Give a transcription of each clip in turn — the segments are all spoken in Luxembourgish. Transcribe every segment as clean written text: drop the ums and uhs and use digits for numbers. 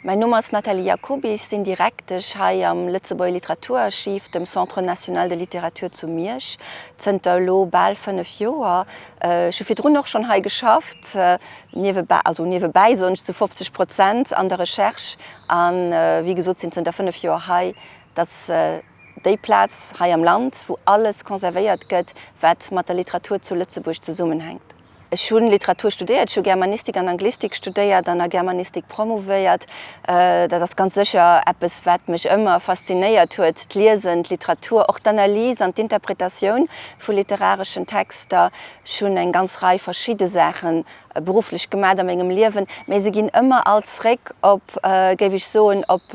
Mäin Numm ass Nathalie Jacoby, ech sinn Direktesch hei am Lëtzebuerger Literaturarchiv, dem Centre national de littérature zu Miersch, zënter elo bal 5 Joer. Ech hu virdrun och schonn hei geschafft, niewebäi, also niewebäi soen ech, zu 50 Prozent an der Recherche an, wéi gesot, sinn zënter 5 Joer hei. Dat ass déi Plaz hei am Land, wou alles conservéiert gëtt, wat mat der Literatur zu Lëtzebuerg zesummenhänkt. Ech hu Literatur studéiert, ech hu Germanistik an Anglistik studéiert an a Germanistik promouvéiert. Dat ass ganz sécher eppes, wat mech ëmmer faszinéiert huet, d'Liesen, d'Literatur, och d'Analys an d'Interpretatioun vu literareschen Texter. Ech hunn eng ganz Rei verschidde Saache berufflech gemat a mengem Liewen, mä se ginn ëmmer all zréck op, géif ech soen, op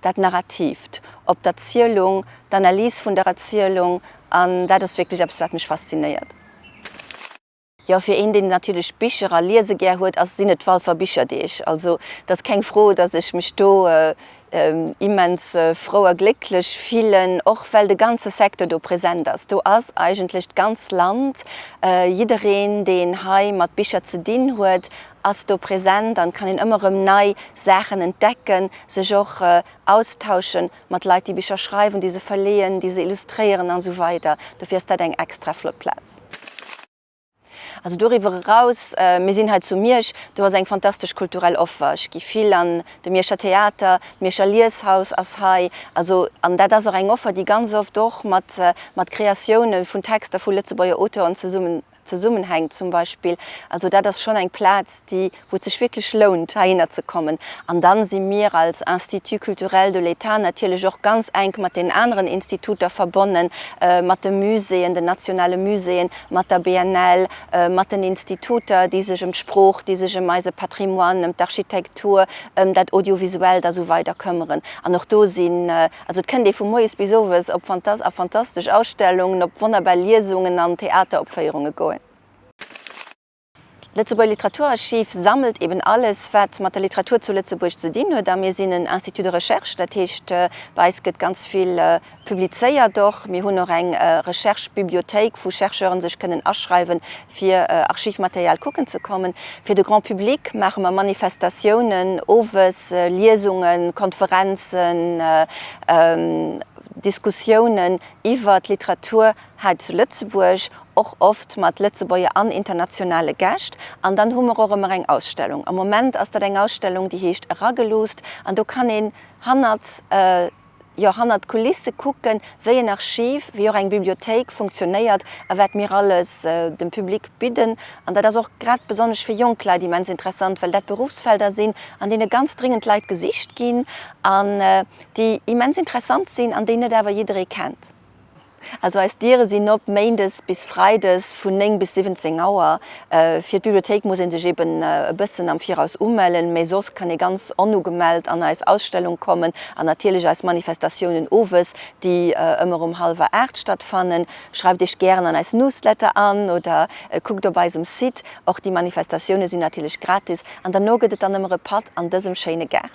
dat Narratiivt, op d'Erzielung, d'Analys vun der Erzielung an dat ass wierklech eppes, wat mech faszinéiert. Jo, fir een, deen natierlech Bicher a Liese gär huet, ass, sinn et d'Walfer Bicherdeeg. Also, et ass keng Fro, datt ech mech do immens frou a glécklech fillen, och well de ganze Secteur do present ass. Do ass eigentlech d'ganz Land, jiddereen, deen hei mat Bicher ze dinn huet, ass do present an et kann een ëmmer erëm nei Saachen entdecken, sech och austauschen mat Leit, déi Bicher schreiwen, déi se verleeën, déi se illustréieren an esou weider. Dofir ass dat eng extra flott Plaz. Also doriwwer eraus, mir sinn hei zu Miersch, do ass eng fantastesch kulturell Offer. Ech gi vill an de Mierscher Theater, d'Mierscher Lieshaus ass hei. Also, an dat ass och eng Offer, déi ganz oft och mat, mat Kreatioune vun Texter vu Lëtzebuerger Auteuren zesummen, zesummenhänkt zum Beispill. Also dat ass schonn eng Plaz, déi, wou et sech wierklech lount, heihinner ze kommen. An dann si mir als Institut culturel de l'État natierlech och ganz enk mat den aneren Instituter verbonnen, mat de Muséeën, den nationale Muséeën, mat der BNL, mat den Instituter, déi sech ëm d'Sprooch, déi sech ëm eise Patrimoine, ëm d'Architektur, ëm dat Audiovisuellt a sou weider këmmeren. An och do sinn, also et kënnt ee vu moies bis owes op a fantastesch Ausstellungen, op wonnerbar Liesungen an Theateropféierunge goen. D'Lëtzebuerger Literaturarchiv sammelt eben alles, wat mat der Literatur zu Lëtzebuerg ze dinn huet. A mir sinn en Institut de recherche, dat heescht, bei eis gëtt ganz vill publizéiert och. Mir hunn och eng Recherche-Bibliothéik, wou Chercheuren sech kënnen aschreiwen, fir Archivmaterial kucken ze kommen. Fir de Grand public maache mer Manifestatiounen, owes, Liesungen, Konferenzen, Diskussiounen iwwer d'Literatur hei zu Lëtzebuerg, och oft mat Lëtzebuerger an internationale Gäscht. An dann hu mer och ëmmer eng Ausstellung. Am Moment ass dat eng Ausstellung, déi heescht Erageluusst an do kann een hannert, jo, hannert d'Kulisse kucken, wéi en Archiv, wéi och eng Bibliothéik funktionéiert a wat mir alles dem Public bidden. An dat ass och grad besonnesch fir jonk Leit immens interessant, well dat Beruffsfelder sinn, an deene ganz dringend Leit gesicht ginn an déi immens interessant sinn an déi net awer jidderee kennt. Also eis Diere sinn op méindes bis freides vun 9 bis 17 Auer. Fir d'Bibliothéik muss ee sech eben e bëssen am Viraus umellen, mee soss kann ee ganz onugemellt an eis Ausstellung kommen an natierlech eis Manifestatiounen owes, déi ëmmer um hallwer 8 stattfannen. Schreift iech gären an eis Newsletter an oder kuckt op eisem Site. Och déi Manifestatioune sinn natierlech gratis an derno gëtt et dann ëmmer e Patt an dësem schéine Gaart.